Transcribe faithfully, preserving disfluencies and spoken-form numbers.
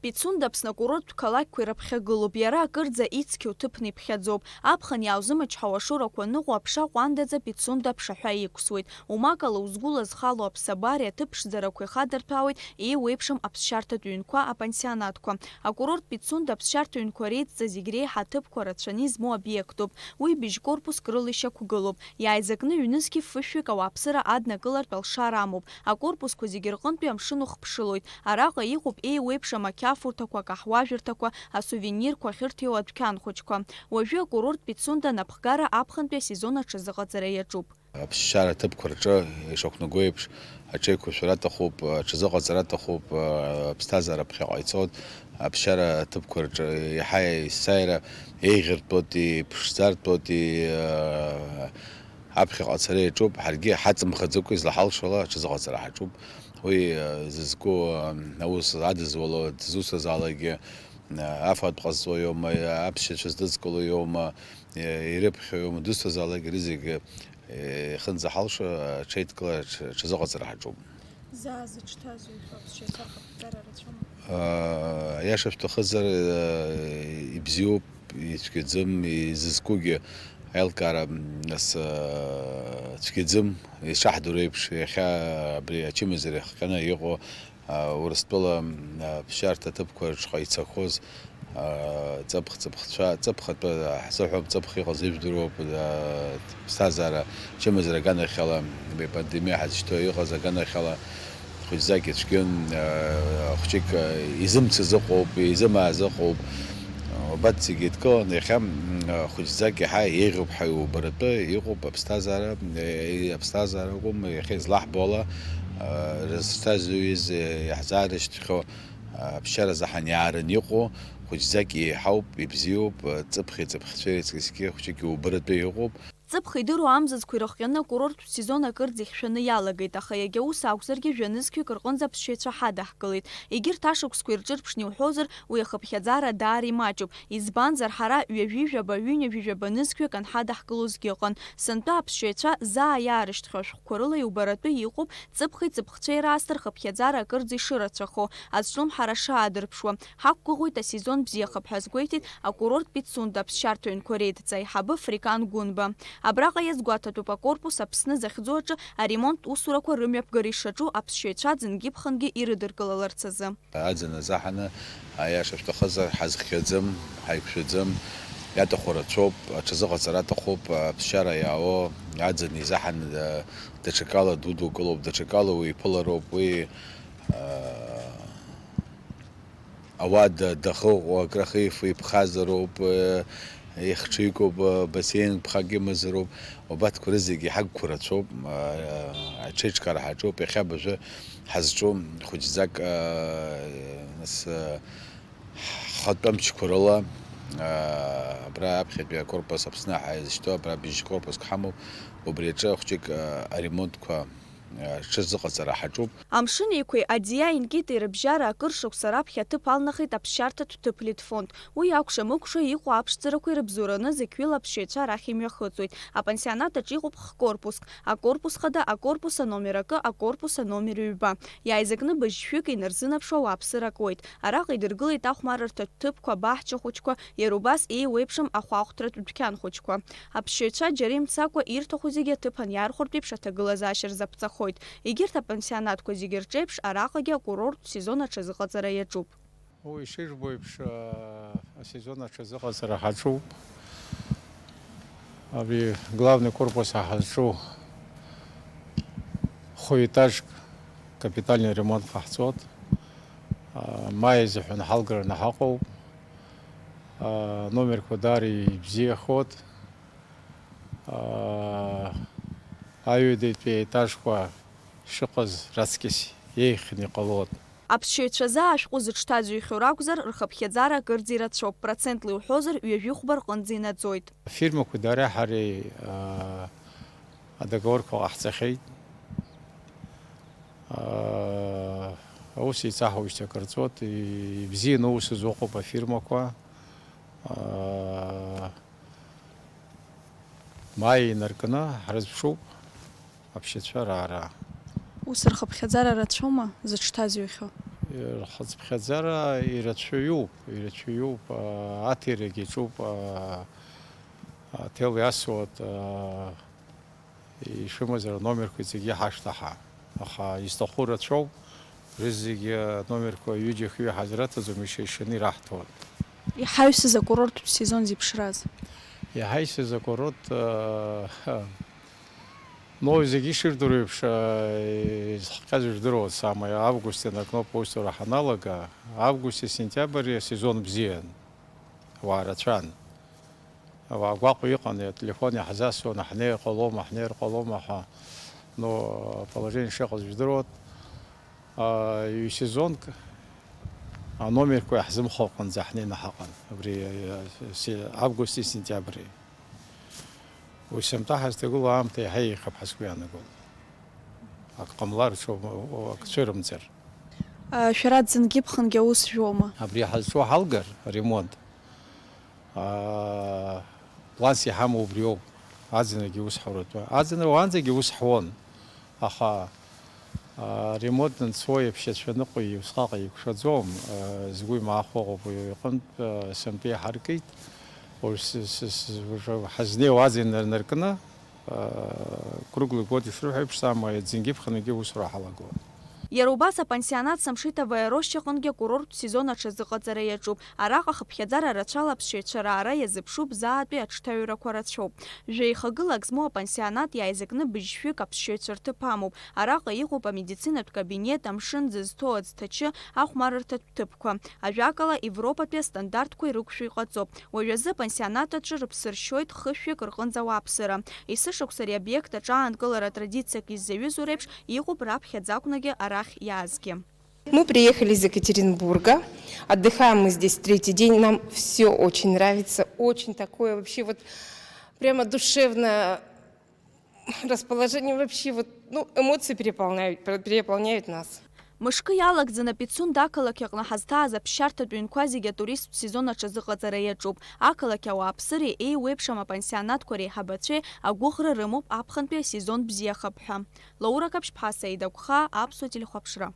Пицунда Аԥсны акурорттә қалақьқәа ирыԥхьагылоуп, иара акырӡа ицқьоу ҭыԥны иԥхьаӡоуп. Аԥхын иааузымчҳауа ашурақәа аныҟоу аԥша ҟәандаӡа Пицунда аԥшаҳәа иқәсуеит. Умакала узгәылазхало аԥсабареи аҭыԥ ԥшӡарақәеи хадырҭәаауеит еиуеиԥшым аԥсшьарҭатә ҩнқәа, апансионатқәа. Акурорт Пицунда аԥсшьарҭа ҩнқәа реидҵа зегь реиҳа аҭыԥқәа рацәаны измоу обиектуп. Уи быжь корпуск рыла ишьақәгылоуп. Иааизакны ҩнызқьи фышәҩык ауааԥсыра аднакылартә алшара амоуп. Акорпусқәа зегьы рҟынтәи амшын ухԥшылоит. Араҟа иҟоуп еиуеиԥшым ақьафурҭақәа, акаҳуажәырҭақәа, асувенирқәа ахьырҭиуа адәқьан хәыҷқәа. Уажәы акурорт Пицунда анапхгара аԥхынтәи асезон аҽазыҟаҵара иаҿуп. Аԥсшьара аҭыԥқәа рҿы ишақәнаго еиԥш, аҽеиқәыршәара аҭахуп, аҽазыҟаҵара аҭахуп, аԥсҭазаара ԥхьаҟа ицоит. Аԥсшьара аҭыԥқәа рҿы иаҳа есааира еиӷьыртәыти, ԥшӡартәыти, аԥхьаҟа ацара иаҿуп. Ҳаргьы ҳаҵымхаӡакәа излаҳалшола аҽазыҟаҵара ҳаҿуп. Уи, зызку, аус адызуало, дызусҭазаалакгьы, афатә ҟазҵо иоума, аԥсшьацәа здыдкыло иоума, ирыԥхьо иоума, дызусҭазаалак, ари зегьы, ихынӡаҳалшо аҽеидкыла аҽ-, аҽазыҟаҵара ҳаҿуп. Заа зыҽҭазу аԥсшьацәа рхыԥхьаӡара рацәоума? Аиаша шәҭахызар, ибзиоуп, ицәгьаӡам, изызкугьы аилкаара, нас, цәгьаӡам, ишаҳдыруа еиԥш, иахьа абри ачымазара иахҟьаны иҟоу, Урыстәыла аԥсшьарҭа аҭыԥқәа рҿы ицахоз, ҵыԥх, ҵыԥхцәа, ҵыԥх атәы ҳзыҳәом, ҵыԥх иҟаз ижәдыруоуп, ԥсҭазаара, чымазара аганахьала, абри апандемиа ҳазшьҭоу иҟаз аганахьала, хәыҷӡак ицәгьан, хәҷык изымцаз ыҟоуп, изымааз ыҟоуп. Убарҭ зегьы еидкыланы иахьа, хәыҷӡак иаҳа еиӷьуп ҳәа иубаратәы иҟоуп аԥсҭазаара, аԥсҭазаара акәым, иахьа излаҳбо ала, рызҽҭазҩыз, иаҳзаарышьҭхьоу, аԥсшьара заҳан иаараны иҟоу, хәыҷӡак еиҳауп, ибзиоуп, ҵыԥхи ҵыԥхцәеи раҵкысгьы хәҷык иубаратәы иҟоуп. Ҵыԥх идыруа амзызқәа ирыхҟьаны акурорттә сезон акырӡа ихьшәаны иалагеит, аха иагьа ус акәзаргьы, жәа-нызқьҩык рҟынӡа аԥсшьаҩцәа ҳадаҳкылеит. Егьырҭ ашықәсқәа ирҿырԥшны иуҳәозар, уи ахыԥхьаӡара даара имаҷуп. Избанзар, ҳара ҩажәи жәаба, ҩынҩажәи жәаба нызқьҩык анҳадаҳкылозгьы ыҟан. Сынтәа аԥсшьаҩцәа заа иаарышьҭхьоу ашәҟәқәа рыла иубаратәы иҟоуп ҵыԥхи ҵыԥхцәеи раасҭа рхыԥхьаӡара акырӡа ишырацәахо, азҿлымҳара шаадырԥшуа. Ҳақәгәыӷуеит асезон бзиахап ҳәа азгәеиҭеит акурорт Пицунда аԥсшьарҭа ҩнқәа реидҵа аиҳабы Фрикан Гәынба. Абраҟа иазгәаҭатәуп акорпус Аԥсны захьӡу аҿы аремонттә усурақәа рымҩаԥгара ишаҿу аԥсшьаҩцәа аӡынгьы-ԥхынгьы ирыдыркылаларц азы. Аӡын азаҳаны, аиаша шәҭахызар, ҳазхьаӡам, ҳаиқәшәаӡам, иаҭаху рацәоуп, аҽазыҟаҵара аҭахуп, аԥсшьара иаауа аӡын изаҳаны, даҽакала дудукылоуп, даҽакала уиԥылароуп, уи, ауада дахыҟоу акрахифо иԥхазароуп, ихҽеикуп, бассейн ԥхак имазароуп, убарҭқәа рызегьы ҳагқәа рацәоуп, аҽеиҿкаара ҳаҿуп, иахьа абыржәы ҳазҿу хәыҷӡак, нас, ҳхатәы амчқәа рыла, абра аԥхьатәи акорпус Аԥсны ҳаизышьҭоу, абра быжь корпуск ҳамоуп, убри аҿы хәҷык аремонтқәа рҽазыҟаҵара ҳаҿуп. Амшын Еиқәеи Адиа Инкити рыбжьара акыр шықәса раԥхьа аҭыԥ алнахит аԥсшьарҭатә ҭыԥ Литфонд. Уи акәша-мыкәша иҟоу аԥшӡарақәа ирыбзоураны зықьҩыла аԥсшьаҩцәа арахь имҩахыҵуеит. Апансионат аҿы иҟоуп х-корпуск, акорпус хада, акорпус аномер акы, акорпус аномер ҩба. Иааизакны быжьшәҩык инарзынаԥшуа ауааԥсыра акуеит. Араҟа идыргылеит ахәмарырҭатә ҭыԥқәа, абаҳча хәыҷқәа, иара убас еиуеиԥшым ахәаахәҭратә дәқьан хәыҷқәа. Аԥсшьаҩцәа џьара имцакәа ирҭаху зегьы аҭыԥан иаархәартә еиԥш аҭагылазаашьа рзаԥҵахоит. Егьырҭ апансионатқәа зегьы рҿеиԥш, араҟагьы акурорттә сезон аҽазыҟаҵара иаҿуп. Уи ишыжәбо еиԥш, а, асезон аҽазыҟаҵара ҳаҿуп. Абри главный корпус ҳазҿу хәы-етажк капитальный ремонт ҟаҳҵоит. А, маи азыҳәан ҳалгараны ҳаҟоуп. А, номерқәа даара ибзиахоит. Аа, аҩадатәи аетажқәа шыҟаз раҵкыс еиӷьны иҟалоит. Аԥсшьаҩцәа заа ашәҟәы зыҽҭазҩхьоу ракәзар, рхыԥхьаӡара акырӡа ирацәоуп, процентла иуҳәозар, ҩажәихәба рҟынӡа инаӡоит. Афирмақәа дареи ҳареи, аа, адоговорқәа ҟаҳҵахьеит. Аа, аус еицаҳауеижьҭеи акыр ҵуеит, ибзианы аус зуа ыҟоуп афирмақәа. Аа, Маи инаркны ҳрызԥшуп аԥсшьацәа раара. Ус рхыԥхьаӡара рацәоума зыҽҭазҩхьоу? Рхыҵԥхьаӡара ирацәаҩуп, ирацәаҩуп, аа, аҭирагь иаҿуп, аа, аҭел иасуеит, аа, ишәымазар аномерқәа зегьы ҳашҭаҳа. Аха изҭаху рацәоуп, рызегьы аномерқәа ҩыџьа-хҩы ҳазраҭаӡом, иша-ишаны ираҳҭоит. Иҳаҩсыз акурорттә сезон зеиԥшраз? Иҳаҩсыз акурорт, аа, ну, зегьы ишырдыруа еиԥш, аа, изҳҟьаз жәдыруан, самое август ианакноуп аусура ҳаналага, августи сентиабри асезон бзиан, ауаа рацәан. Ауаа гәаҟ иҟан, ателефон иаҳзасуан, ҳнеир ҟалома, ҳнеир ҟалома ҳәа. Ну, положение шыҟаз жәдыруан. Аа, ҩ-сезонк аномерқәа иаҳзымхо аҟынӡа ҳнеины ҳаҟан. Абри, аа, се-, августи сентиабри. Уи сынтәа ҳазҭагылоу аамҭа иаҳа еиӷьхап ҳәа сгәы иаанагон. Ак ҟамлар, ҽо-, ак цәырымҵыр. А, шәара аӡынгьы ԥхынгьы аус жәоума? Абри ҳазҿу ҳалгар, аремонт, аа, планс иҳамоу убриоуп. Аӡынрагьы ус ҳауратәы. Аӡынра уаанӡагьы ус ҳуан. Аха, аа, аремонт данцо иаԥшьацәа ныҟәи усҟак еиқәшаӡом. Аа, згәы имаахо ыҟоуп уи иҟынтә, аа, сынтәа иаҳаркит. Уажә с-, с-, с-, уажәы ҳазнеиуа аӡын наркны, круглый год ишрыҳәо еиԥш, самое аӡынгьы ԥхынгьы аусура ҳалагон. Иара убас апансионат Самшитова Еросчаҟынгьы акурорттә сезон аҽазыҟаҵара иаҿуп. Араҟа хыԥхьаӡара рацәала аԥсшьаҩцәа раара иазыԥшуп, заатәи аҽҭаҩрақәа рацәоуп. Жәеихагылак змоу апансионат иааизакны быжьшәҩык аԥсшьаҩцәа рҭыԥ амоуп. Араҟа иҟоуп амедицинатә кабинет, амшын зызҭоу аӡҭачы, ахәмарырҭатә ҭыԥқәа. Ажәакала, Европатәи астандартқәа ирықәшәо иҟаҵоуп. Уажәазы апансионат аҿы рыԥсы ршьоит хышәҩык рҟынӡа ауааԥсыра. Есышықәса ари обиект аҿаанкылара традициак иззаҩызоу реиԥш иҟоуп раԥхьаӡа акәнагьы арахь иаазгьы. Мы приехали из Екатеринбурга. Отдыхаем мы здесь третий день. Нам всё очень нравится. Очень такое вообще вот прямо душевное расположение. Вообще вот, ну, эмоции переполняют, переполняют нас. Мышкы иалагӡаны Пицунда ақалақь аҟны ҳазҭааз аԥсшьарҭатә ҩнқәа зегьы атуристтә сезон аҽазыҟаҵара иаҿуп. Ақалақь ауааԥсыреи еиуеиԥшым апансионатқәа реиҳабацәеи агәыӷра рымоуп аԥхынтәи асезон бзиахап ҳәа. Лаура Каԥшьԥҳа, Саида Гәхаа, Аԥсуа телехәаԥшра.